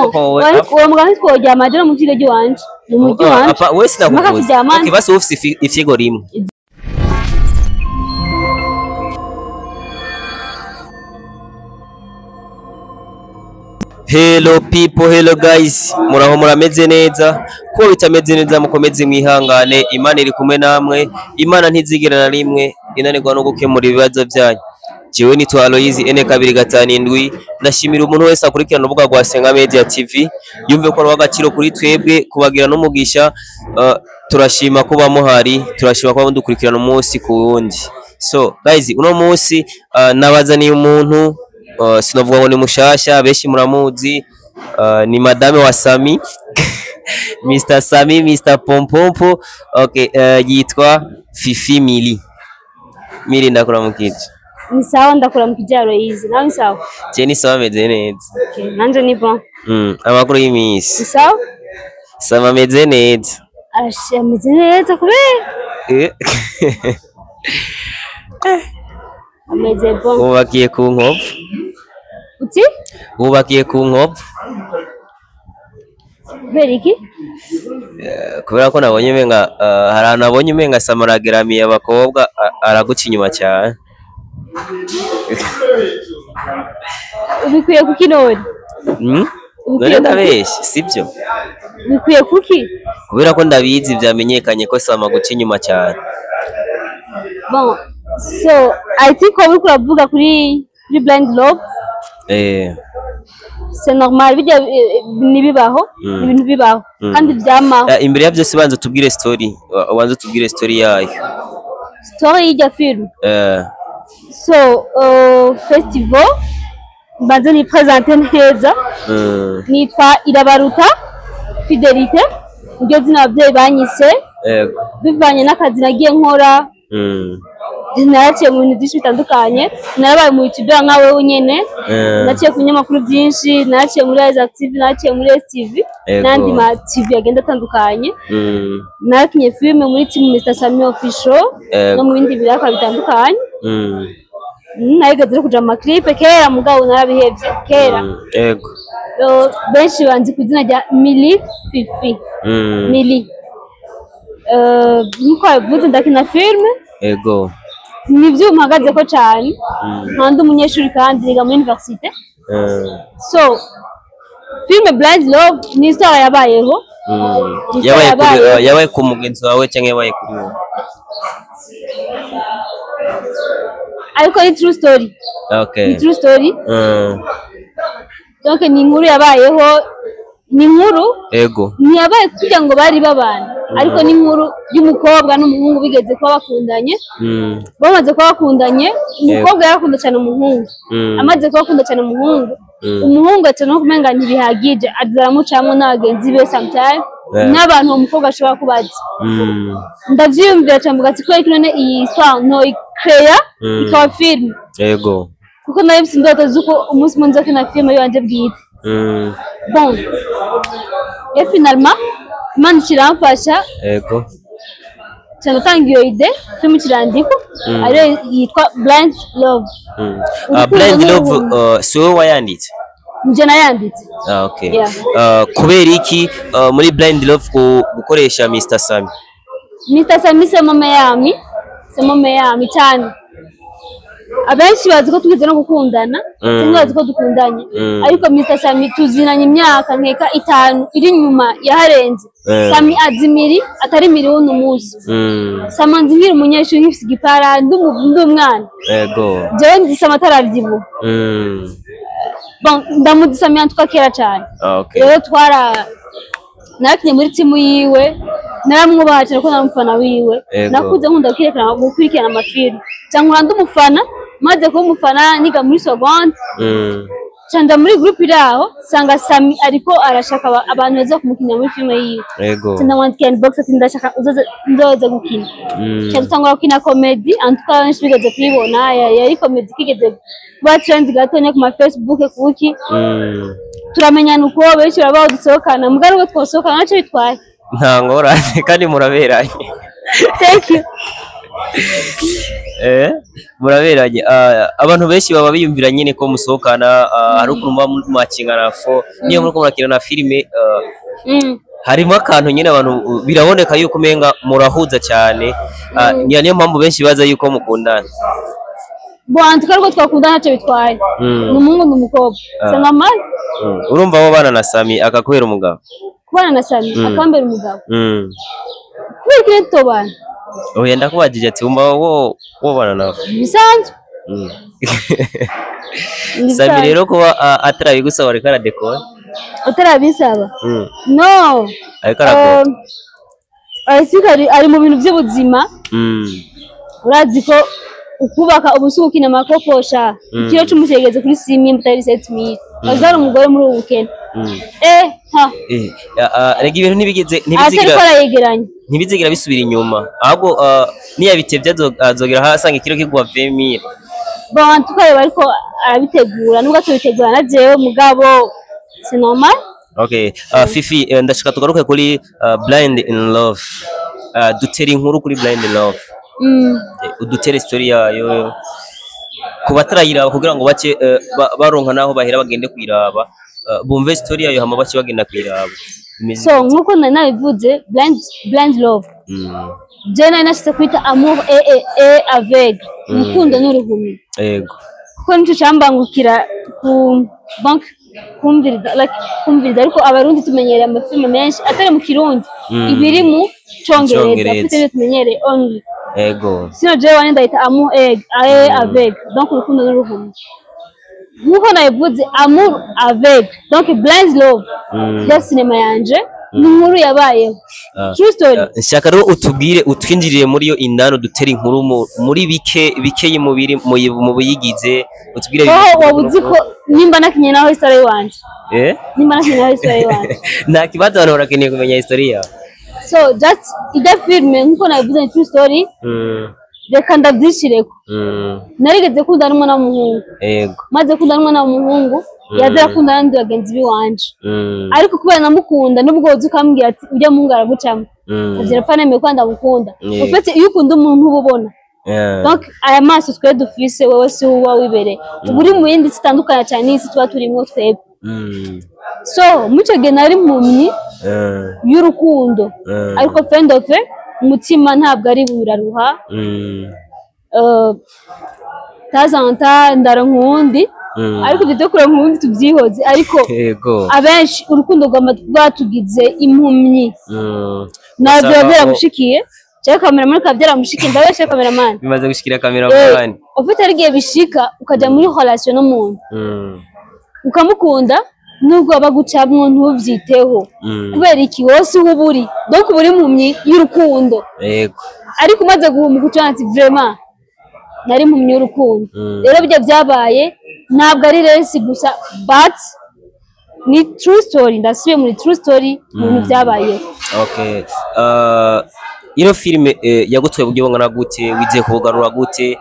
Papa wawe Uwo mugabo ntitworyama je no mu vyigo ry'iwanje, mu mujyi wanje. Apa wewe Mpaka sinakuvuza. turyamane. Okay, basi ufise ifyigo rimwe. Hello people, hello guys. Muraho, murameze neza? Ko bitameze neza mukomeze mwihangane, Imana iri kumwe namwe. Imana ntizigera na rimwe inanirwa no gukemura ibibazo byanyu. Jewe nitwa Aloyizi N257. Ndashimira umuntu wese akurikirana urubuga rwa Senga Media TV, yumve ko ari uw'agaciro kuri twebwe kubagira n'umugisha. Turashima kuba muhari, turashima kuba mudukurikirana umunsi ku wundi. So guys, uno munsi nabazaniye umuntu, sinovuga ngo ni mushasha, benshi muramuzi, ni madame wa Sami, Mr Sami, Mr Pompompo. Okay, yitwa Fifi Mili. Mili, ndakuramukije. Ni sawa, ndakuramukije Aloyizi, nawe ni sawa? Je ni sawa, meze neza. Okay, nanje ni bon. Amakuru y'iminsi? Ni sawa. Sama ameze neza? Arashe, ameze neza kubera ameze bon. Wubakiye ku nkovu? Uti? Wubakiye ku nkovu. Kubera iki? Kubera ko nabonye umenga, hari ahantu nabonye umenga Sama arageramiye abakobwa, araguca inyuma cyane. Ubikwiye kuki none? None ndabeshye, sibyo? Ubikwiye kuki? Kubera ko ndabizi, vyamenyekanye ko Sama guca inyuma cyane. Bon, so I think wowe uriko uravuga kuri Blind Love. C'est normal, bijya nibibaho. Ibintu bibaho kandi vyamaho. Imbere ya byose banza tubwire story, ubanze tubwire story yayo. Story y'irya film? So festival, mbanze ni présente neza. Nitwa Irabaruta Fidelite, niryo zina abavyeyi banyise. Bivanye n'akazi nagiye nkora, naraciye mu bintu byinshi bitandukanye, narabaye mu YouTuber nka wewe nyene, naciye ku binyamakuru byinshi, naraciye muri Isaac TV, naraciye muri STV n'andi ma TV agenda atandukanye. Narakinye filime muri team Mr Sami Official no mu bindi biraka bitandukanye. Narigeze no kuja mu ma clip kera, mugabo narabihevye kera. Benshi banzi ku izina rya Mili Fifi. Mili. Nkuko yabivuze, ndakina filime. Ni ivyo mpagazeko cane. Nkaba ndi umunyeshuri kandi niga muri université. So filime Blind Love ni histoire yabayeho. Histoire Yabaye kuri yabayeho. Yabaye ku mugenzi wawe cyangwa yabaye kuri wowe? Ariko ni true story. Ni true story. Donc ni inkuru yabayeho, ni inkuru ntiyabaye kugira ngo bari babana, ariko ni inkuru y'umukobwa n'umuhungu bigeze kuba bakundanye. Bamaze kuba bakundanye, umukobwa yarakunda cyane umuhungu. Amaze kuba akunda cyane umuhungu, umuhungu aca no kumenga ntibihagije, aza aramucamwo n'abagenzi be sometime, n'abantu uwo mukobwa ashobora kuba azi. Ndavyiyumvira cyane, mvuga ati kubera ko none iyi histoire ntoyikeya ikaba filime, kuko nari mfise indoto z'uko umunsi umwe nzokina filime yiwanje bwite. Bon, et finalement Imana ikiramfasha, ca ndatanga iyo idée, filime kirandikwa, ariyo yitwa Blind Love. Urukundo Blind Love, n'uruhumbi. Si wowe wayanditse? Nje nayanditse. Ah, okay. Yeah. Kubera iki muri Blind Love gukoresha Mr Sami? Mr Sami c'est mon meilleur ami, c'est mon meilleur ami cyane. Abenshi bazi ko tugeze no gukundana, cyangwa bazi ko dukundanye, ariko Mr Sami tuzinanye imyaka nkeka 5 iri inyuma yaharenze. Sami azi Miri atari Miri w'uno munsi. Sami anzi nkiri umunyeshuri, nkifise igipara, ndi umwana. Jewe nzi Sami ataravyibuha. Bon, ndamuzi Sami yantuka kera cyane. Rero twara narakinye muri timu yiwe, naramwubaha cyane ko nari umufana wiwe. Nakuze nkunda gukurikirana amafilme, cyangwa ndi umufana. Maze kuba umufana niga muri seconde, canda muri groupe iri aho, sanga Sami ariko arashaka abantu baza kumukinira muri filime yiwe. Ndamwandikira inbox ati ndashaka uzoze nzoze gukina. Ca dutangura gukina comedy, en tout cas benshi bigeze kuyibona, yari comedy kigeze kuba trend gatonya ku ma Facebook kuki. Turamenyana uko, benshi barabaho dusohokana, mugabo nubwo twosohokana ntaco bitwaye. Nta ngorane kandi muraberanye. Thank you. Muraberanye. Abantu benshi baba biyumvira nyine ko musohokana, hari ukuntu muba mwakingana fo niyo muriko murakina na filime, harimo akantu nyine abantu biraboneka yuko umenga murahuza cyane. Niyo mpamvu benshi baza yuko mukundana. Bon, en tout cas rwo twakundana ntacyo bitwaye. Ni umuhungu, ni umukobwa, c'est normal. Urumva wo bana na Sami akakubera umugabo? Kubana na Sami akambera umugabo? Kubera iki rero tutobana? Oya, ndakubajije ati wumva wo wobana nawe? Bisanzwe. Sami Bisanzwe. rero kuba atarabigusaba ariko aradekora. Utarabisaba? No. Ariko arakora. Ariko ari mu bintu by'ubuzima. Urazi ko ukubaka ubu si ugukina amakokosha. Ikiro c'umuceri kigeze kuri 6000 mutari 7000, azari umugore muri ubu bukene. Ha. Rega ibintu ntibigeze atariko ntibizigira arayegeranya. Ntibizigira bisubira inyuma, ahubwo niyabitevye azogera aho asanga ikiro kigwa 20,000. Bon, en tout cas ariko arabitegura nubwo atubitegura na jewe, mugabo c'est normal. Okay, Fifi, ndashaka tugaruke kuri Blind in Love. Dutere inkuru kuri Blind in Love. Udutere story yayo ku batarayiraba kugira ngo bace baronka naho bahera bagende kuyiraba, bumve story yayo hama bace bagenda kuyiraba. Imeze So nkuko nari nabivuze, blind love, je nari nashatse kwita amour et aveugle, urukundo n'uruhumyi. Kuko nico cambangukira ku bank kumviriza, like kumviriza, ariko abarundi tumenyereye amafilme menshi atari mu Kirundi, ibiri mu Congereza. Congereza. Afite ibyo tumenyereye only. Sino jewe wane ndayita amour et aveugle, donc urukundo n'uruhumyi. Nkuko nabivuze, amour aveugle, donc blind love ya sinema yanje ni inkuru yabayeho. True story. Nshaka rero utubwire, utwinjirire muri yo indani, udutere inkuru muri bike bikeyi mubiri mu biyigize, utubwire. Wowe waba uzi ko nimba nakinye naho histoire yiwanje? Eh? Nimba nakinye naho histoire yiwanje? Nta kibazo, abantu barakeneye kumenya history yawe. So just ijya filme nkuko nabivuze ni true story. Reka ndabyishireko. Narigeze kundana n'umwana w'umuhungu. Maze kundana n'umwana w'umuhungu, yaza arakundana n'undi bagenzi biwanje. Ariko kubera namukunda, nubwo uzi ukambwira ati ujya muhungu aragucamo, nkavyara pfa nemeye ko ndamukunda. Ufite iyo ukunda umuntu uba ubona. Donc aya maso twe dufise, wewe si uba wibereye, uba uri mu yindi si itandukanye cyane n'isi tuba turimwo twebwe. So muri ico gihe nari impumyi y'urukundo. Ariko fin de fait umutima ntabwo ari buraruha. Tazanta ndaronka uwundi. Ariko ibyo byo kuronka uwundi tubyihoze, ariko abenshi urukundo rwama rwatugize impumyi. Ntabwo biba Usanga byaramushikiye cyangwa kameramani bikaba byaramushikiye, ndabeshe kameramani? Bimaze gushikira kameramani. Ufite hari igihe bishika ukaja muri relation n'umuntu, ukamukunda, nubwo waba gucamwo ntuvyiteho. Kubera iki? Wose uba uri, donc uba uri impumyi y'urukundo. Ariko umaze guhumuka uca ati vraiment nari impumyi y'urukundo. Rero bijya byabaye ntabwo ari resi gusa, but ni true story, ndasubiye muri true story mu bintu byabayeho. Okay. Ino filime yagutwaye uburyo bungana gute? Wizeye kubugarura gute?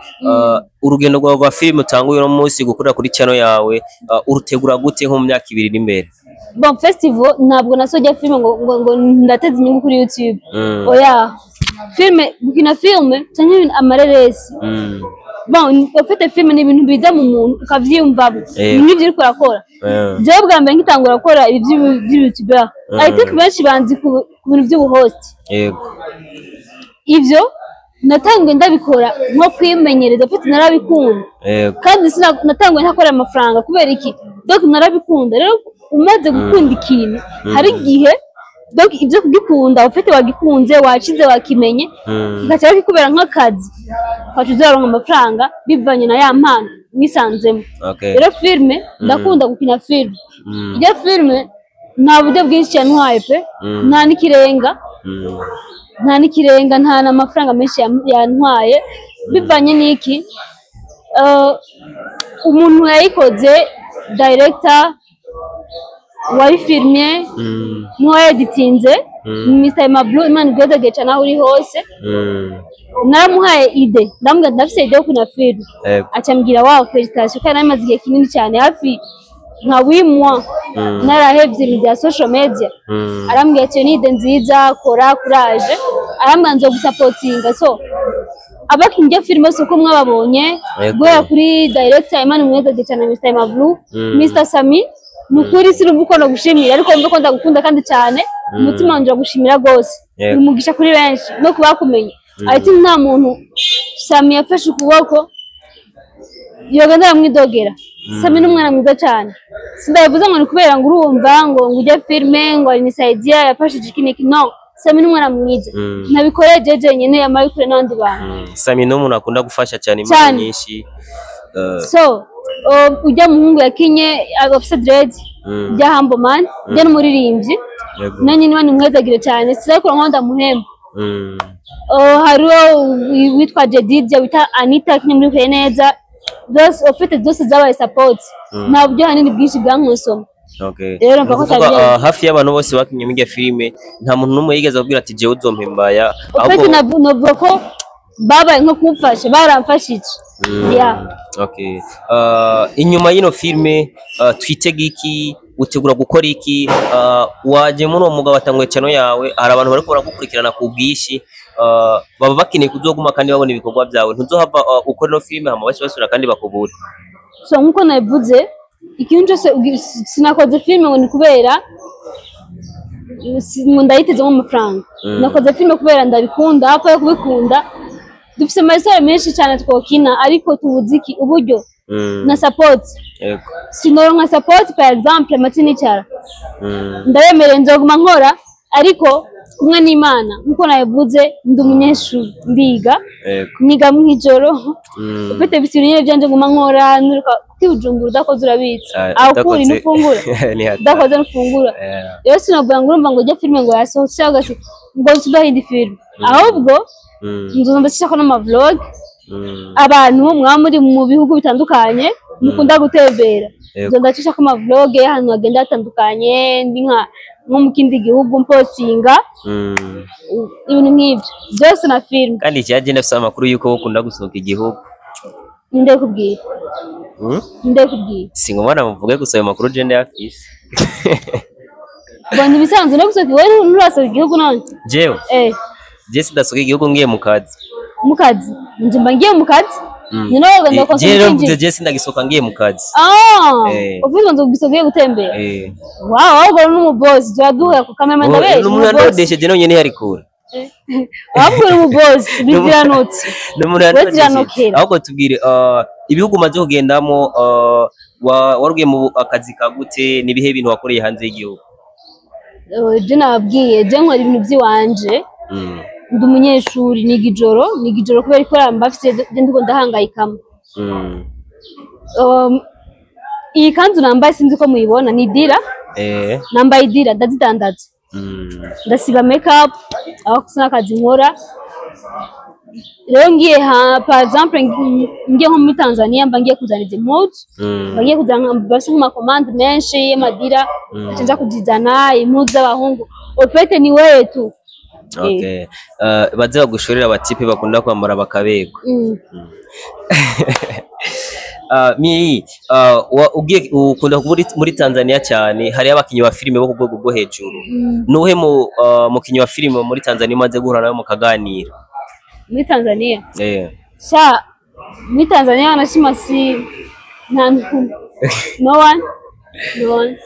Urugendo rwawe rwa filime utanguye uno munsi gukorera kuri channel yawe, urutegura gute nko mu myaka 2 iri imbere? Bon, festival ntabwo nasojya filime ngo ndateze inyungu kuri YouTube. Oya, filime, gukina filime cyangwa ibintu amareresi, bon, ufite filime ni ibintu biza mu muntu ukavyiyumvamo n'ibyo uriko urakora. Jewe bwa mbere ngitangura gukora ibi by'ibiyoutuber, I think benshi banzi ku bintu by'ubuhost. Ivyo natanguye ndabikora nko kwimenyereza, mfite narabikunda. Kandi natanguye ntakora amafaranga. Kubera iki? Donc narabikunda. Rero umaze gukunda ikintu, hari igihe donc ibyo kugikunda ufite wagikunze, wacize, wakimenye, kigaca kikubera nk'akazi, ukaca uzaronka amafaranga bivanye na ya mpano wisanzemo. Rero filime, ndakunda gukina filime. Ijya filime nta buryo bwinshi yantwaye pe. Nta n'ikirenga. Nta n'ikirenga, nta n'amafaranga menshi yantwaye. Bivanye n'iki? Umuntu yayikoze, director wayifilmye, n'uwayeditinze, Mr. Mablu, Imana igwezage cyane aho uri hose. Naramuhaye idée, ndamubwira ati ndafise idée yo gukina filime. Acambwira wow, félicitations. Kandi nari maze igihe kinini cyane, hafi nka 8 mois, narahevye ibintu bya social media. Arambwira ati iyo ni idée nziza, kora, courage. Arambwira nzo gusapotinga. So Abakinyi filime bose uko mwababonye, Yego. guhera kuri director Imana Mweza cyane, Mr. Mablu, Mr. Sami, ni ukuri sinumva uko nagushimira, ariko mva ko ndagukunda kandi cyane, umutima wanjye uragushimira rwose. Yego. Uri umugisha kuri benshi no kubakumenya. I think nta muntu Sami yafashe ukuboko yogenda aramwidogera. Sami ni umwana mwiza cyane. Sindabivuze ngo ni kubera ngo urumva ngo ujye filime ngo alinisaidia, yafashije iki n'iki. No, Sami ni umwana mwiza. Ntabikoreye jeje nyine, yamabikoreye n'abandi bantu. Sami ni umuntu akunda gufasha cyane impano Cyane. nyinshi. So ujya muhungu yakinye afise dread, ujya Humble Man, ujya n'umuririmbyi, nanjye niba nimwezagire cyane, sinabikora nkaho ndamuhemba. Hariho witwa Jedidja, wita Anita, yakinye muri Huye neza. Zose ufite, zose zabaye support. Nta buryo hanini bwinshi bwankosoma. Rero Ni mva ko ukuvuga, Sabine- hafi y'abantu bose bakinye muri iyo filime, nta muntu n'umwe yigeze abwira ati jewe uzompembaya, Ufite, navuga ko babaye nko kumfasha, baramfashije, yeah. Okay. Inyuma y'ino filime twitege iki? Utegura gukora iki? Waje muri uwo mwuga, watanguye channel yawe, hari abantu bariko baragukurikirana ku bwinshi, baba bakeneye kuzoguma kandi babona ibikorwa byawe. Ntuzohava ukora ino filime hama bace basubira kandi bakubura. So nkuko nabivuze, ikintu cyose sinakoze filime ngo ni kubera ngo ndayitezemo amafaranga. Nakoze filime kubera ndabikunda. Hapo yo kubikunda, dufise amasitari menshi cyane twokina, ariko tubuze iki? Uburyo na support. Sinoronka support, par exemple amati nicara, ndabemereye nzoguma nkora, ariko kumwe n'Imana. Nkuko nabivuze, ndi umunyeshuri, ndiga, niga mw'ijoro. Ufite bisi nyine byanje nguma nkora niruka, kuko i Bujumbura udakoze urabitse, Ah, aho kuri udakoze- ntufungura. Ni hatari. Udakoze ntufungura. Rero sinavuga ngo urumva ngo ujye filime ngo yasohotse cyangwa se ngo nsudaho indi filime, ahubwo nzoza ndashaka n'ama vlog. Abantu mwaba muri mu bihugu bitandukanye mukunda gutembera, nzo ndacishako ama vlog y'ahantu hagenda hatandukanye, ndi nko mu kindi gihugu mpostinga ibintu nk'ibyo byose na filime. Kandi ikiyaje, ndafise amakuru yuko ukunda gusohoka igihugu. Ninde kubwira? Ninde kubwira? Si ngombwa namuvuge, gusa ayo makuru je ndayafise. Bona ibisanzwe no gusohoka, wowe nturasohoka igihugu none? Jewe? Eh. Je sidasohoka igihugu ngiye mu kazi. Mu kazi? Nje mba ngiye mu kazi. Ni nawe ugenda Je rero konsoma. mvuze je sindagisohoka ngiye mu kazi. Ah, uvuze ngo gusohoka ugiye gutembera? Eh. Wow, ahubwo ni umubosi, turaduhura ku kamera, ndabeshya? N'umuntu yandodesheje nonyene yari kure. Ahubwo uri umubosi, biziranutse. N'umuntu We yandodesheje. ziranukira. Ahubwo tubwire ibihugu umaze kugendamo, warugiye mu akazi ka gute? Nibihe bintu wakoreye hanze y'igihugu? Je nababwiye, je nkora ibintu by'iwanje. Ndi umunyeshuri, niga ijoro, niga ijoro kubera ikora mba mfise, je ndiko ndahangayikamo. Iyi kanzu nambaye, sinzi ko muyibona, ni dira. Nambaye idira, ndazidandaza. Ndasiga makeup aho kusa akazi nkora. Rero ngiye ha, par exemple ngiye nko muri Tanzania, mba ngiye kuzana izi mpuzu, mba ngiye kuzana, bafise nk'amakomande menshi y'amadira, nca nja kuzizana, impuzu z'abahungu. Au fait ni wewe tu. Okay. Baze bagushorera abatipe bakunda kwambara bakaberwa. Mi ugiye ukunda kuba uri muri Tanzania cyane, hariyo abakinyi ba filime bo ku rwego rwo hejuru. Nuhe mu mukinyi wa filime muri Tanzania umaze guhura nawe mukaganira? Muri Tanzania? Eh. Sha, muri Tanzania wanashima si nta, no one, no one.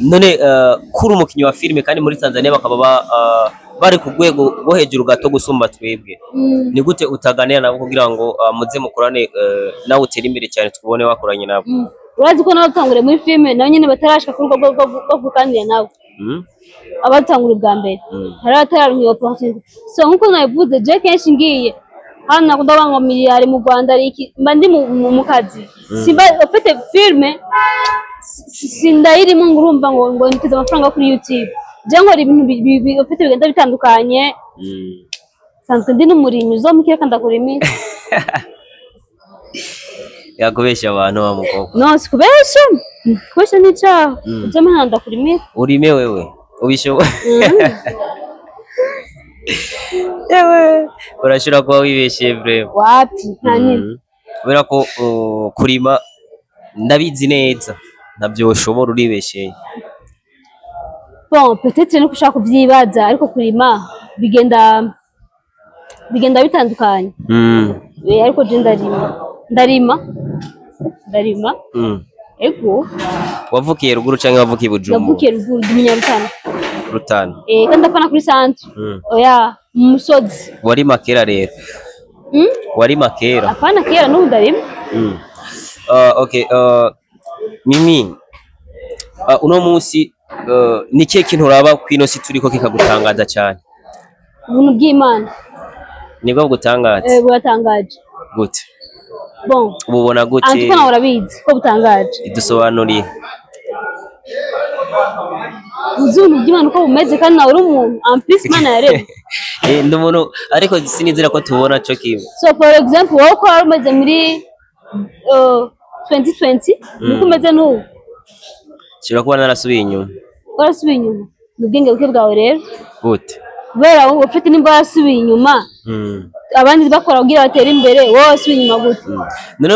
None kuri umukinyi wa filime kandi muri Tanzania bakaba bari ku rwego rwo hejuru gato gusumba twebwe, ni gute utaganira nabo kugira ngo muze mukorane, nawe utere imbere cyane, tubone wakoranye nabo? Urazi ko nabo batanguriye muri filime, nabo nyene batarashika kuri urwo rwego rwo kuganira nabo. Abatangura ubwa mbere, hari abatararonka iyo opportunity. So nkuko nabivuze, je kenshi ngiye hano nakunda kuvuga ngo miliyari mu Rwanda ari iki, mba ndi mu kazi, simba ufite filime, sindayirimo ngo urumva ngo niteze amafaranga kuri YouTube. Je nkora ibintu ufite bigenda bitandukanye. Sanzwe ndi n'umurimyi, uzomukireka ndakurimira. Yakubesha abantu wa mukobwa. No, sikubesha, kubesha ni icyaha. Uzompa ndakurimira. Urime wewe ubishoboye? Yewe, urashobora kuba wibeshe vraiment. Wapi, nta nini. Kubera ko kurima ndabizi neza, ntabyo ushobora, uribesheye. Bon, peut-être no kushaka kuvyibaza, ariko kurima bigenda Bigenda bitandukanye. Ariko je ndarima, ndarima, ndarima. Ego. Wavukiye ruguru canke wavukiye Bujumbura? Navukiye ruguru, ndi Munyarutana. Rutana. Kandi apana kuri centre. Oya, mu musozi. Warima kera rero? Mm? Warima kera? Apana kera, n'ubu ndarima. Okay, Mimi, uno munsi ni kihe kintu uraba kw'ino si turiko kikagutangaza cyane? Ubuntu bw'Imana. Nibwo bugutangaza? Buratangaje. Gute? Bon. Ububona gute? Antuko nawe urabizi ko butangaje. Idusobanuriye. Uzi ubuntu bw'Imana uko bumeze, kandi nawe uri umuntu, en plus Imana yaremye. Ndi umuntu, ariko sinizera ko tubona co kimwe. So for example, wowe uko wari umeze muri 2020 niko umeze n'ubu? Nshobora kuba narasubiye inyuma. Warasubiye inyuma, ni ubwenge buke bwawe rero. Gute? Kubera wowe ufite, nimba warasubiye inyuma, abandi bakora kugira batere imbere, wowe wasubiye inyuma gute? None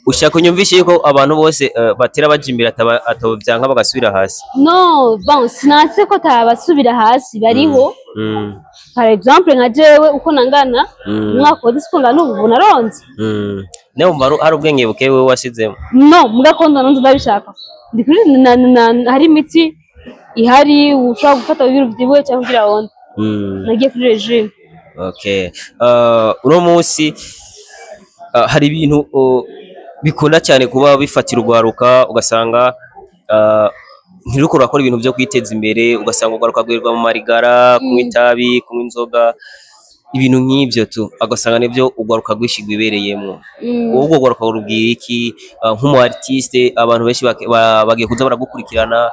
ushaka unyumvishe yuko abantu bose batera baja imbere atabavyanka bagasubira hasi? No, bon, sinanse ko atabasubira hasi bariho. Par exemple, nka jewe uko nangana umwaka wose siko ngana ubu, naronze. Nawe wumva hari ubwenge buke wewe washizemo? No, muga ko ndanonze ndabishaka, ndi kuri hari imiti ihari ushobora gufata ibiro vyibuhe cyangwa kugira wonde. Nagiye kuri régime. Okay. Uno munsi hari ibintu bikunda cyane kuba bifatira urwaruka, ugasanga ntiruko rurakora ibintu byo kwiteza imbere, ugasanga urwaruka rwirirwa mu marigara, kunywa itabi, kunywa inzoga, ibintu nk'ibyo tu, ugasanga nibyo urwaruka rwinshi rwibereyemo. Wowe urwo rwaruka rubwira iki nk'umu artiste? Abantu benshi bagiye kuza baragukurikirana,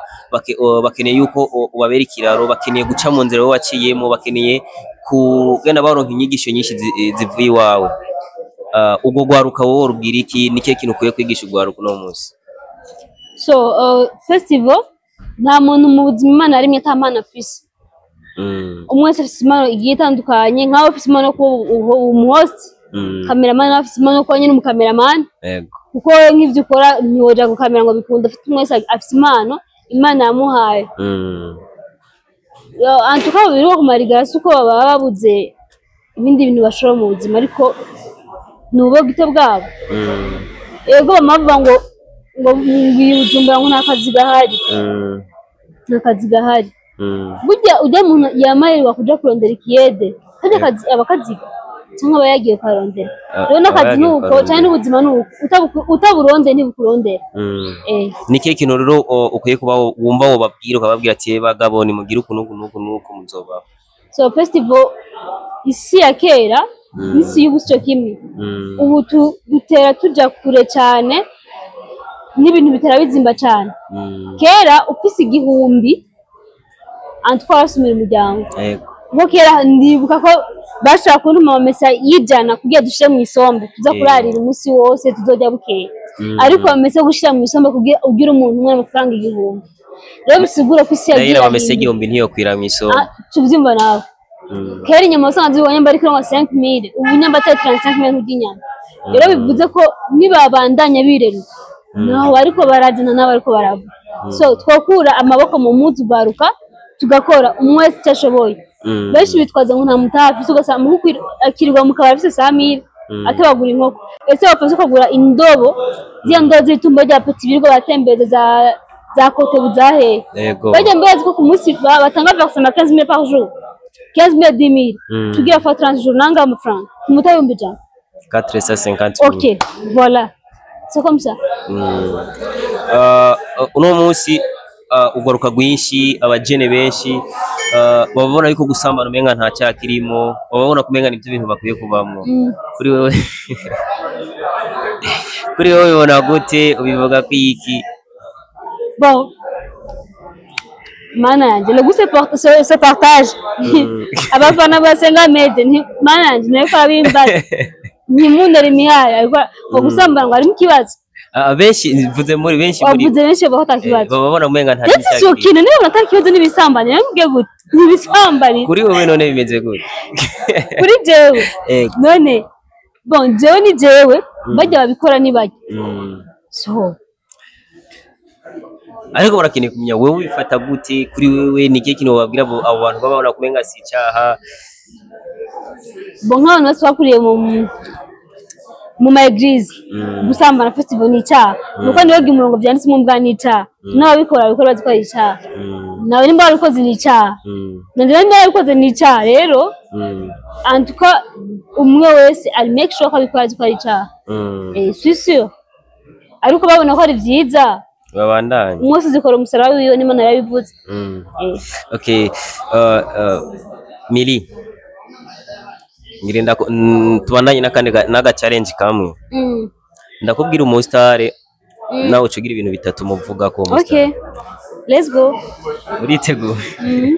bakeneye yuko ubabera ikiraro, bakeneye guca mu nzira wowe waciyemo, bakeneye kugenda baronka inyigisho nyinshi zivuye iwawe. Urwo rwaruka wowe rubwira iki? Ni kihe kintu ukwiye kwigisha urwaruka uno munsi? So festival, nta muntu mu buzima Imana yaremye ata mpano afise. Umwe wese afise impano igiye itandukanye, nkawe ufise impano yo kuba umuhost, cameraman nawe afise impano yo kuba nyine umucameraman, kuko wowe nk'ivyo ukora ntiwoja gukamera ngo bikunde. Afite, umwe wese afise impano Imana yamuhaye. Antuka biriho kumarigara si uko baba babuze ibindi bintu bashobora mu buzima, ariko ni ubwo bwabo. Ego, bama bavuga ngo ngiye Bujumbura, ngo nta kazi gahari. Nta kazi gahari. Burya ujya muntu yamarirwa kuja kurondera ikiyede, karya kazi aba akaziga cyangwa aba yagiye kukarondera. Rero n'akazi Aba yagiye nuko kukarondera. Cyangwa n'ubuzima nuko utaburonde ntibukurondera. Ni ikihe kintu rero ukwiye kuba wumva wobabwira, ukababwira ati: "Bagabo, nimugire uku n'uku n'uku n'uku, muzobaho"? So festival, isi ya kera n'isi y'ubu sico kimwe. Ubu dutera tuja kure cyane, n'ibintu bitera bizimba cyane. Kera ufise 1000 antwara wasumira umuryango. Kuko kera ndibuka ko bashobora kuntuma amamesa y'100 kugira dushire mu isombe tuza kurarira umunsi wose, tuzorya bukeye. Ariko amamesa yo gushira mu isombe kugira ugira umuntu umwe amafaranga 1000, rero bisigura ko isi nayo yagiye amamesa irahinduka. 1000 ntiyokwira mw'isombe. Ah, tuvyumva nawe. Kera inyama wasanze zibonye mba ariko nka 5000, ubu inyama atari 35000 nturya inyama. Rero bivuze ko nibabandanya bireruka naho bariko baragenda nabo bariko barava. So twokura amaboko mu muzu baruka, tugakora umwe wese icyo ashoboye. Benshi bitwaza ngo nta mutaha afise, ugasanga mugu akirirwa mu kabari afise 100000, atabagura inkoko. Ese wapfa ukagura indobo, ziriya ndobo z'itumba rya petit birirwa batembereza za kote buzahehe? Bajya mbazi ko ku munsi batanga versement 15000 par jour, 15000, 10000. Tugira fois 30 jours nanga amafaranga ku muta 100,000. 450. Ok, voilà, c'est comme ça. Uno munsi ugaruka rwinshi, abajene benshi baba babona yuko gusambana umenga nta cyaha kirimo, baba babona kumenga nibyo bintu bakwiye kubamwo. Kuri wewe ubibona gute? Ubivuga ko iki? Bon, mana yanje, le goût se partage. Abafana basenga meze nti mana yanje nayo ko abimbaza ntimundere imihaya, ariko ngo gusambana ngo harimo ikibazo? Benshi, mvuze muri benshi muri Wavuze benshi baho ata kibazo. Baba babona umenga nta Ndetse cyaha icyo kirimo. kintu niba ata kibazo n'ibisambane, namubwiye gute n'ibisambane? Kuri wowe none bimeze gute? Kuri jewe? None bon, jewe ni jewe, bajya babikora ni bajya. So Ariko barakeneye kumenya wewe ubifata gute. Kuri wewe ni ikihe kintu wabwira abo bantu baba babona kumenga si icyaha? Bon, nk'abantu bose bakuriye mu ma église, gusambana festival ni icyaha, nuko niyo umurongo byanditsemo mbwa ni icyaha, n'ababikora babikora bazi ko ari icyaha. Nawe nimba warabikoze ni icyaha, nanjye nimba warabikoze ni icyaha. Rero en tout cas umwe wese ari make sure ko abikora azi ko ari icyaha. C'est sûr, ariko babona ko ari byiza, Babandanye. Umwe wese azikora umusaraba wiwe, n'Imana yarabivuze. Okay, Mili, ngirinda tubandanye n'akandi n'aga challenge kamwe. Ndakubwira umusitare, nawe ucugira ibintu bitatu muvuga ko umusitare. Okay, let's go. Uriteguye? Mm.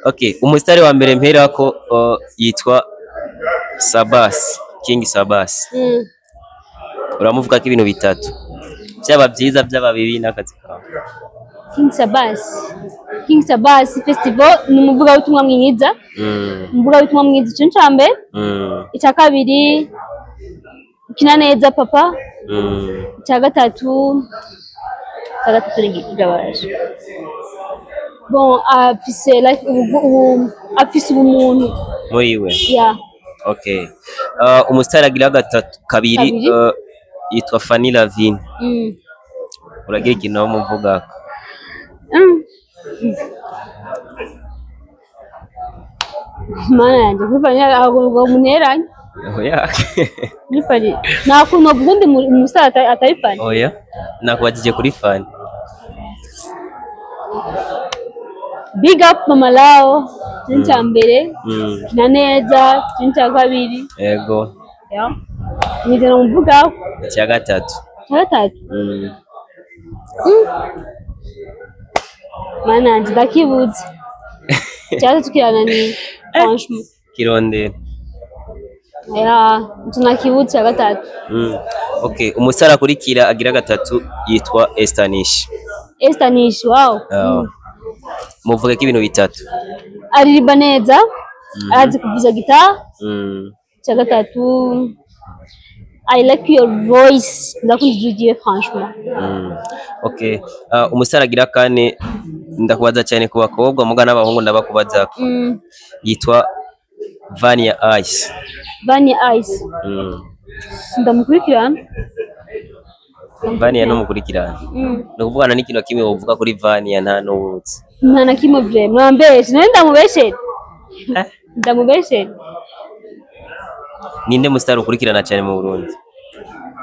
Okay, umusitare wa mbere mperako yitwa Sabas, King Sabas. Uramuvuga ko ibintu bitatu, byaba byiza, byaba bibi, n'akazi kawe. King Sabas, King Sabas Festival ni umuvugabutumwa mwiza. Umuvugabutumwa mwiza, ico ni mbere. Icya kabiri, ukina neza papa. Icya gatatu ni igikabaje. Bon, afise like afise ubumuntu. Muri we. Yeah. Okay, umusitari agira gatatu kabiri, Kabiri. Yitwa Fanny Lavine. Uragira ikintu wamuvugako? Mana yanjye, kuri Fanny ahubwo muneranye. Oya. Kuri Fanny nta kuntu bavuga undi umusore atari Fanny. Oya, nakubajije kuri Fanny. Big up mama lao, ikintu cya mbere. Kina neza, ikintu cya kabiri. Yego. Yeah. Nigera muvugaho. Icya gatatu. Icya gatatu. Mana yanjye, ndakibuze. Icya gatatu kirananiye franchement. Kirondera. Yeah, icyo nakibuze icya gatatu. Okay, umusore akurikira agira gatatu yitwa Estanish. Esther Nish, wow. Muvuge ko ibintu bitatu. Aririmba neza, arazi kuvuza gitari. Icya gatatu, I like your voice, ndakunda ijwi ryiwe franchement. Okay, umusore agira kane, ndakubaza cyane ku bakobwa, muga n'abahungu ndabakubaza. Yitwa Vania Ice. Vania Ice. Ndamukurikirana. Vania numukurikirana. Ni ukuvugana n'ikintu kimwe uvuga kuri Vania nta n'uwuzi. Nta na kimwe vraiment, mwambeshe nari ndamubeshere, ndamubeshere. Ninde musitari ukurikirana cyane mu Burundi?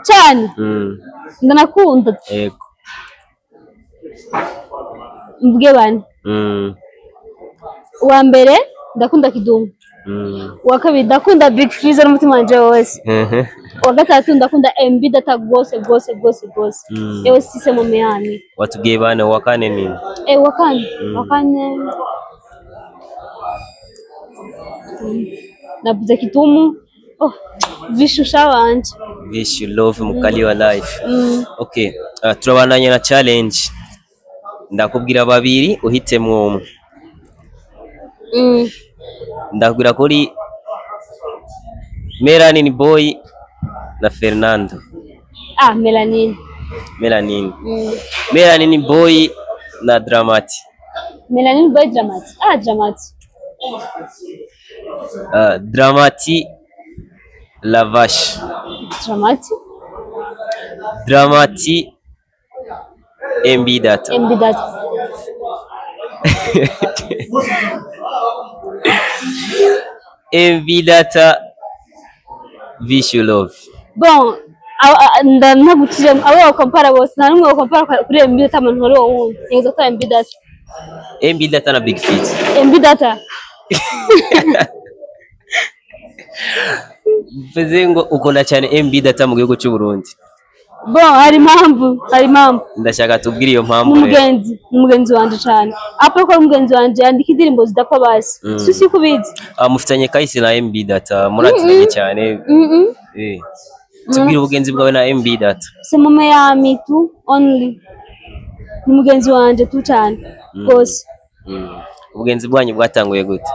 Cyane ndanakunda. Yego. Mvuge bane. Uwa mbere ndakunda Kidumu. Uwa kabiri ndakunda Big Fizzo n'umutima wanje wose. Uwa gatatu ndakunda MB Data gose gose gose gose. Ewe sise mu meyami. Watubwiye bane, uwa kane nini? Uwa kane, uwa kane, navuze Kidumu, oh, Vishusha wanje. Wish you love mukali wa life. Okay, turabandanya na challenge. Ndakubwira babiri, uhitemwo umwe. Ndakubwira kuri Melanin Boy na Fernando. Ah, Melanin. Melanin. Melanin Boy na Dramati. Melanin Boy, Dramati. Ah, Dramati. Dramati Lavash. Dramati. Dramati MB Data. MB Data. MB Data Vishu Love. Bon, ntagucije, abo bakompara bose nta n'umwe bakompara kuri MB Data, muntu wari wowe wundi ntegereza ko MB Data. MB Data na Big Fit. MB Data. Bivuze ngo ukunda cyane MB Data mu gihugu cy'u Burundi. Bon, hari impamvu, hari impamvu. Ndashaka tubwire iyo Ni mpamvu rero. umugenzi, ni umugenzi wanje cyane, apa ko ari umugenzi wanje, yandika indirimbo zidapfa basi. Si kubizi. Ah, mufitanye kahise na MB Data, muratiranye cyane. Tubwire ubugenzi bwawe na MB Data. C'est mon meilleur ami tu only, ni mugenzi wanje tu cyane rwose. Ubugenzi bwanyu bwatanguye gute?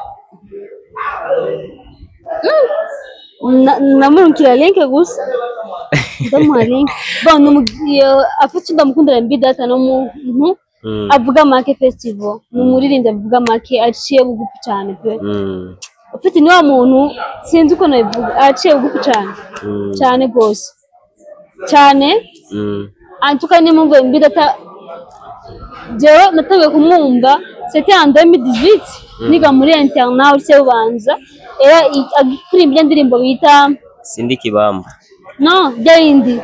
Namurungikira link gusa, ndamuha link. Bon, afite, ndamukundira MB Data no muntu avuga make festival, ni umuririmbyi avuga make, aciye bugufi cyane pe. Ufite ni wa muntu, sinzi uko nabivuga, aciye bugufi cyane, cyane rwose cyane. Antuka niyo mpamvu MB Data jewe natangiye kumwumva, c'était en 2018, niga muri internat lycée Bubanza, era kuririmba ijya ndirimbo bita Sindi kibamba. No, bya bindi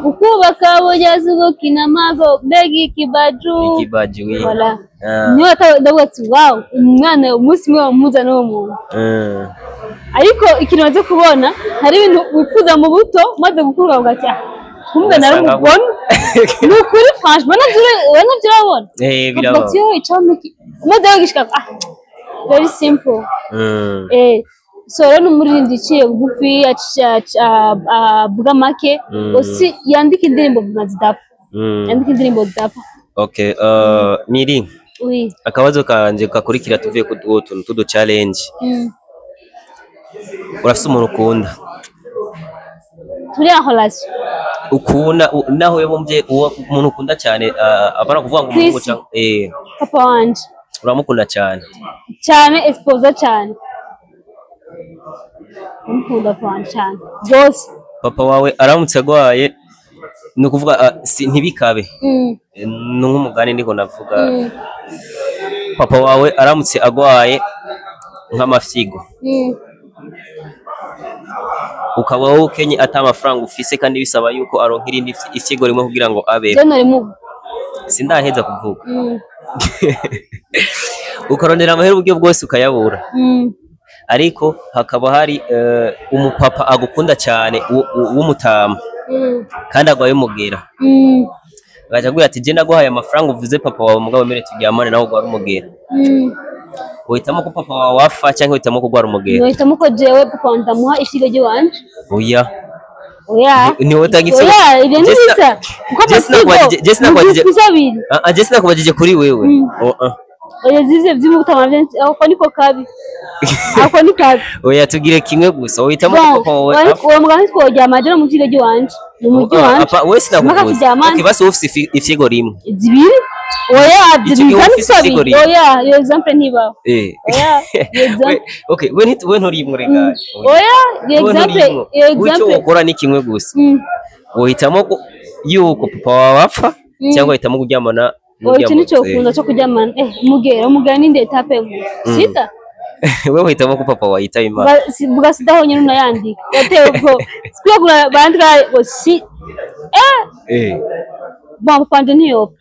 ukubaka burya si ugukina amago, mbega ikibaju. Ikibaji wi. Voilà. Ah. Niyo ndavuga ati wow, umwana umunsi umwe wamuhuza n'uwo muntu. Ariko ikintu maze kubona, hari ibintu wifuza mu buto, maze gukura ukavuga ati ah, kumbe nari Ugasanga umugome. Ni ukuri, franchement, navyo urabona. Eh, ukavuga biraba. ati yo icampa iki, umaze gishika, ah, very simple. So rero ni umuririmbyi uciye bugufi, avuga make, aussi yandika indirimbo zidapfa. Yandika indirimbo zidapfa. Okay, Miri, Oui. akabazo kanje gakurikira, tuvuye ku tuntu tudu challenge. Urafise umuntu ukunda? Turi en relation. Ukunda naho yabumvye uwo umuntu ukunda cyane, apana kuvuga ngo umuhungu Chris. cyangwa Papa wanje. Uramukunda cyane? Cyane, exposa cyane. Ndamukunda papa wanje cyane rwose. Papa wawe aramutse agwaye, ni ukuvuga si ntibikabe, ni nk'umugani ndiko ndavuga. Papa wawe aramutse agwaye nk'amafyigo, ukaba wowe ukenye ata amafaranga ufise, kandi bisaba yuko aronka irindi ifyigo rimwe kugira ngo abe Je norimuha. Sindaheza kuvuga. Ukarondera amahera uburyo bwose ukayabura, ariko hakaba hari umupapa agukunda cyane w'umutama, kandi agwaye umugera, agaca akubwira ati je naguhaye amafaranga uvuze papa wawe, mugabo mere turyamane nawe ugwara umugera. Uhitamo ko papa wawe apfa cyangwa uhitamo kurwara umugera? Nohitamo ko jewe papa wanje ndamuha ifyigo ry'iwanje. Oya. Oya. Ni wowe utanga ifyigo. Oya, ibyo Je ntibisa kuko amafyigo je sinakubajije- ni abiri. Ah, ah, je sinakubajije kuri wewe. Oh, ah. Oya, zize vy'umutama vyinshi, ako niko kabi, ako ni kabi. Oya, tugire kimwe gusa, uhitamo ko Bon, papa wawe apfa. Uwo mugabo ntitworyama, je no mu vyigo ry'iwanje, mu mujyi Ah, wanje. apa, wewe Mpaka sinakuvuze. turyamane. Okay, basi wowe ufise ifyigo rimwe. Zibiri, oya. Ico gihe Kandi ufise ifyigo abiri. rimwe. Oya, iyo example ntibaho. Oya, iyo example. Okay, we we nturimwe rega. Oya, iyo Wewe example, nturimwo. iyo Wewe icyo example. wokora ni kimwe gusa, uhitamo yuko papa wawe apfa cyangwa uhitamo kuryamana Oya, n'urya ico nico muntu? ukunda cyo kuryamana umugera, umugera ni nde étape sida. Wewe uhitamo ko papa wawe yitaba Imana. Vuga sida honyine unayandika, yatewe ubwo kwiyagura bandika ngo si bon, papa wanje ntiyopfa.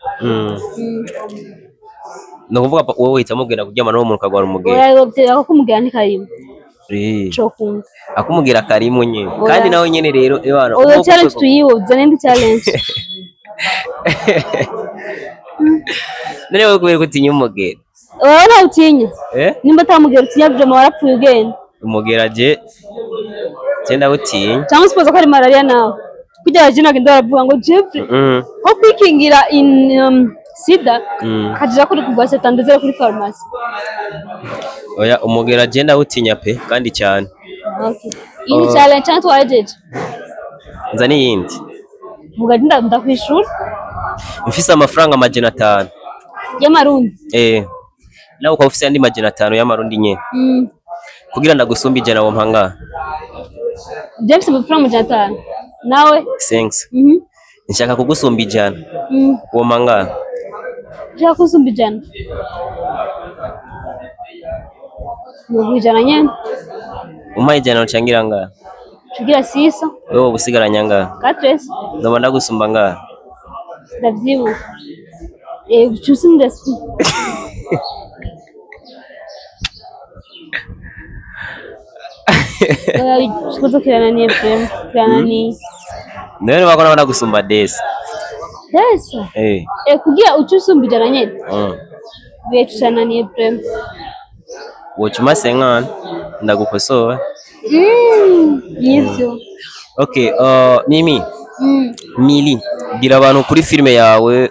Ni ukuvuga wowe uhitamo kugenda kuryamana n'uwo muntu ukagwara umugera. Oya, ako kumugera ntikarimo. Cokunda. Akumugera karimwe nyene. Oya. Kandi nawe nyene rero ebana. Oya, challenge tuyibuze n'indi challenge. None wowe kubera ko utinya umugera? Oya, nawe utinya. Eh? Nimba atamugera utinya, vraiment warapfuye ugenda. Umugera je ndawutinya. Cyangwa usipoza ko ari malaria nawe kugira abajene bagenda baravuga ngo Jeffrey nko kwikingira in sida, akajira kuri kugwa setandezero kuri farumasi. Oya, umugera je ndawutinya pe, kandi cyane. Okay, iyi ni challenge cyangwa twahejeje? Nza n'iyindi. Vuga, ndakwishura. Mfise amafaranga 500 y'amarundi? Eh, nawe ukaba ufise andi 500 y'amarundi nyene, kugira ndagusumba 100 wompa ngaha? James, amafaranga 500 nawe? Thanks. Nshaka kugusumba 100. Wompa ngaha? Ushaka kusumba 100, ni 100 nyene. Umpaye 100 ucangira ngaha? Tugira sisa. Wewe woba usigaranye angahe? Katresi. Ndoba ndagusumba ngaha? Ndavyibuka, cusi ndasi. Ikibazo kirananiye vraiment, kirananiye. None wako nabona gusumba desi. Desa. Eh. Kugira uce usumba 100 nyene. Bihe kirananiye vraiment. Wocuma senkana ndagukosora. Nivyo. Okay, Mimi, Mili, bwira abantu kuri filime yawe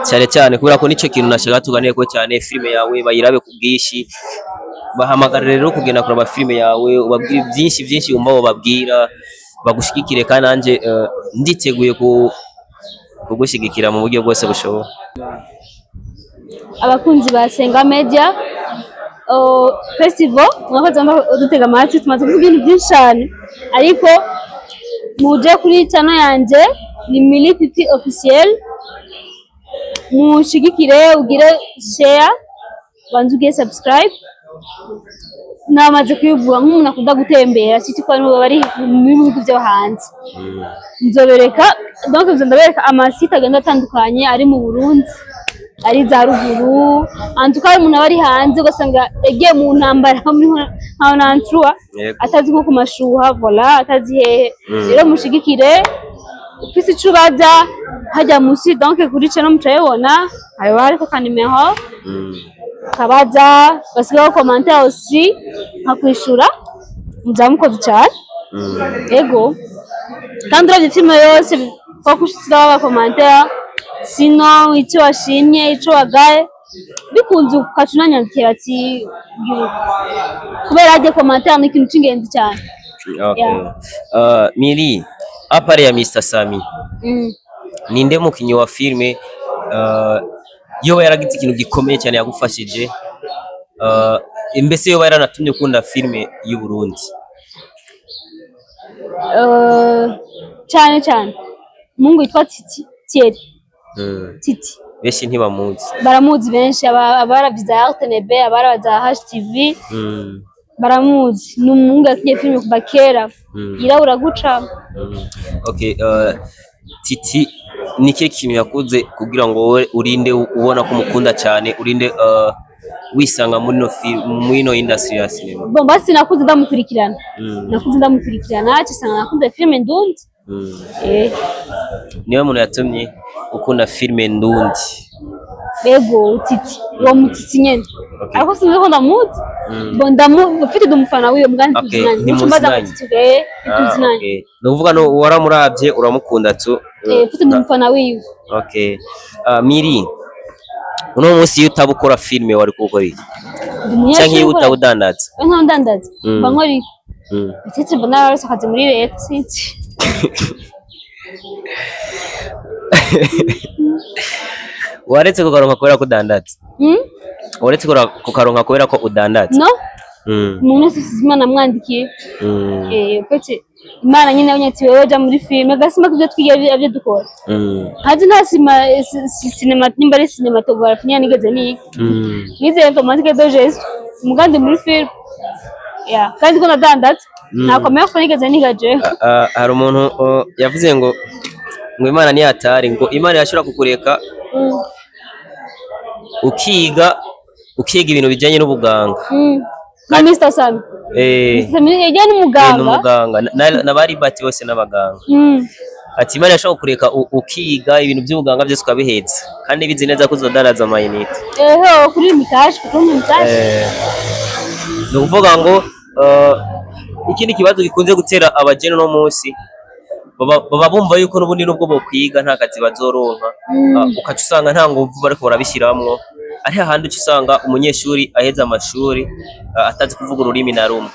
cyane cyane, kubera ko nicyo kintu nashaka tuganire ko cyane, filime yawe bayirabe ku bwinshi. Bahamagara rero kugenda kuraba filime yawe, ubabwire byinshi byinshi wumva wobabwira, bagushigikire, kandi nanjye nditeguye kugushigikira mu buryo bwose bushoboka. Abakunzi ba Senga Media. Festival mwakoze dutega amatwi, tumaze kuvuga ibintu byinshi cyane, ariko muje kuri channel yanje ni Mili Fifi Officiel, mushigikire, ugire share, banze ugire subscribe. Namaze kubivuga nk'umuntu akunda gutembera, siti ko abantu bari mu bihugu byo hanze, nzobereka, donc nzo ndabereka amasite agenda atandukanye ari mu Burundi, ari za ruguru. En tout cas, umuntu aba ari hanze ugasanga yagiye mu ntambara muri nka nantrua, atazi nko ku mashuha, voilà, atazi hehe. Rero mushigikire, ufise ico ubaza hajya musi, donc kuri channel mucayibona, haba hariko ka nimero, kabaza, basigaho commentaire aussi nkakwishura, muzaba mukoze cyane. Ego, kandi uravye filime yose ko kushiraho aba commentaire, sino icyo washimye, ico wagaye, bikunze ukaca unanyandikira ati gira uku. Kubera harya commentaire ni ikintu c'ingenzi cyane. Okay. Yeah. Mili, à part ya Mr Sami, ninde mukinyi wa filme yoba yaragize ikintu gikomeye cyane yagufashije, mbese yoba yaranatumye ukunda filme y'u Burundi? Cyane cyane umuhungu yitwa Titi Thierry. Titi. Benshi ntibamuzi. Baramuzi benshi, abaravye za RTNB, abaravye za HTV, baramuzi. Ni umuhungu yakinye filime kuva kera, yirabura guca. Okay, Titi ni ikihe kintu yakoze kugira ngo wowe urinde ubona ko umukunda cyane, urinde wisanga muri no film, muri no industry ya cinema? Bon, basi nakuze ndamukurikirana, nakuze ndamukurikirana, cisanga nakunze filime ndundi. Niwe muntu yatumye ukunda filme ndundi? Ego, Titi, uwo mutiti nyene. Ariko sinzi ko ndamuzi. Bon, ndamu ufite umufana wiwe mbwa, ntituzinanye. Ucumbaza ngo Ntimuzinanye. Titi, ntituzinanye. Okay. Ni ukuvuga no waramuravye uramukunda tu. Ufite umufana wiwe. Okay. Miri, uno munsi iyo utaba ukora filme wari gukora iki? Ndi umunyeshuri. Canke iyo Ukora utaba udandaza? We nkaho ndandaza, mba nkora iki? Titi mbona yararose akazi muri leta, sinzi. Waretse kukaronka kubera ko udandaza? Mm? Waretse kukaronka kubera ko udandaza? No. Umuntu wese ufise Imana amwandikiye. Pete Imana nyine yabonye ati wewe ja muri filime, gasima ko ibyo twiga ibyo dukora. Haje nta sima sinema, nimba ari cinematography nyine nigeze niga. Nize informatique de gestion umugambi muri filime. Yeah, kandi ko nadandaza nakomeye ko nigeze niga jewe. Hari umuntu yavuze ngo Imana ni hatari, ngo Imana irashobora kukureka ukiga ibintu bijyanye n'ubuganga. Na Mr. Sami. Mr. Sami yagiye n'umuganga. N'umuganga n'abari bati bose n'abaganga. Ati Imana irashobora kukureka ukiga ibintu by'ubuganga byose ukabiheza, kandi bizi neza ko uzodandaza amayinite. Eho, kuri mitashi, kuri mitashi. Ni ukuvuga ngo ikindi kibazo gikunze gutera abajene uno munsi, baba bumva yuko n'ubundi nubwo bokwiga nta kazi bazoronka. Ukaca usanga nta nguvu bariko barabishiramwo, ari hahandi uca usanga umunyeshuri aheza amashuri atazi kuvuga ururimi na rumwe.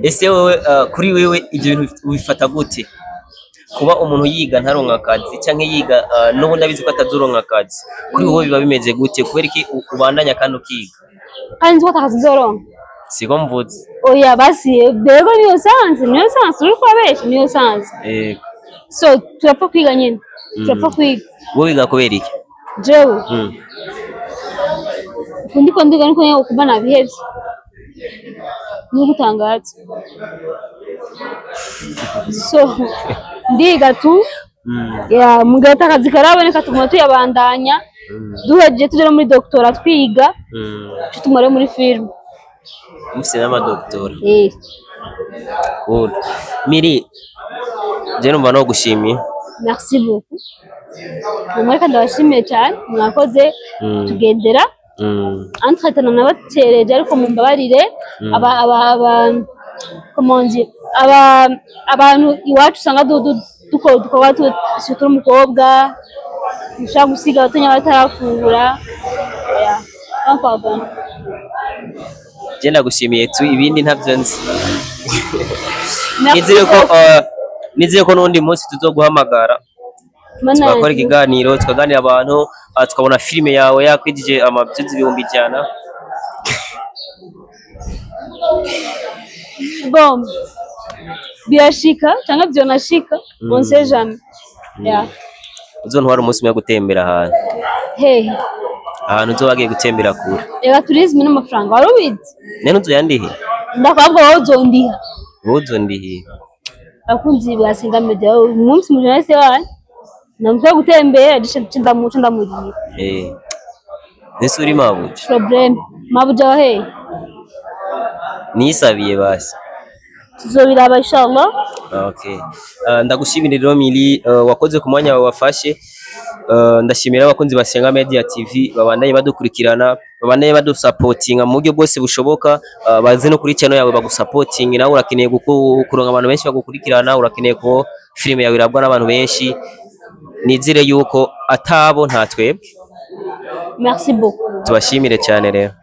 Ese wewe, kuri wewe ibyo bintu ubifata gute, kuba umuntu yiga ntaronka akazi, canke yiga n'ubundi abizi ko atazoronka akazi? Kuri wowe biba bimeze gute? Kubera iki ubandanya kandi ukiga? Kandi nzi ko atakazi nzoronka. Siko mvuze. Oya, basi bego, niyo sansi, niyo sansi uri kubabesha, niyo sansi. So turapfa kwiga nyine, turapfa kwiga. Wowe wiga kubera iki? Jewe ndiko ndiga niko nyine kuba nabihevye ni gutangaza, so ndiga tu. Ya mugihe akazi karaboneka tuguma tuyabandanya, duhejeje tugera muri doctorat twiga, tumare muri film. Mufise n'amadoktora? Eh. Cool. Miri, je numva no gushimiye. Merci beaucoup. Namwe ndabashimiye cyane, mwakoze tugendera. Entre-temps nabatereje, ariko mumbabarire, aba comment dire, aba abantu iwacu usanga dukora udukorwa surtout umukobwa ushaka gusiga abatonya batarafungura. Oya, no pardon. Je ndagushimiye tu, ibindi ntabyo nzi. Merci Nizeye ko beaucoup. Nizeye ko n'undi munsi tuzoguhamagara. Mana Tugakora yanjye. ikiganiro, tukaganira abantu, tukabona filime yawe yakwijije amavyuzi 100,000. Bon, birashika cyangwa byonashika, on sait jamais. Yeah. Uzontwara umunsi umwe gutembera ahantu. Hehe? Ahantu uzoba wagiye gutembera kure. Reka, tourisme n'amafaranga, wari ubizi? Nene uzoyandihe? Ndakubabwa, wowe uzondiha. Wowe uzondihe. Abakunzi ba Senga Media, umunsi mu journaliste wanyu namutwa gutembera, ndamuca ndamurira. Ese uri mabuja? Problème, mabuja wa hehe? Nisabiye basi. Tuzobiraba inshallah. Okay. Ndagushimira rero Mili, wakoze ku mwanya wawe wafashe. Ndashimira abakunzi ba Senga Media TV babandanye badukurikirana, babandanye badusapotinga mu buryo bwose bushoboka, baze no kuri channel yawe bagusapotinga. Nawe urakeneye kuronka abantu benshi bagukurikirana, urakeneye ko filime yawe irabwa n'abantu benshi. Nizere yuko atabo nta twebwe. Merci beaucoup. Tubashimire cyane rero.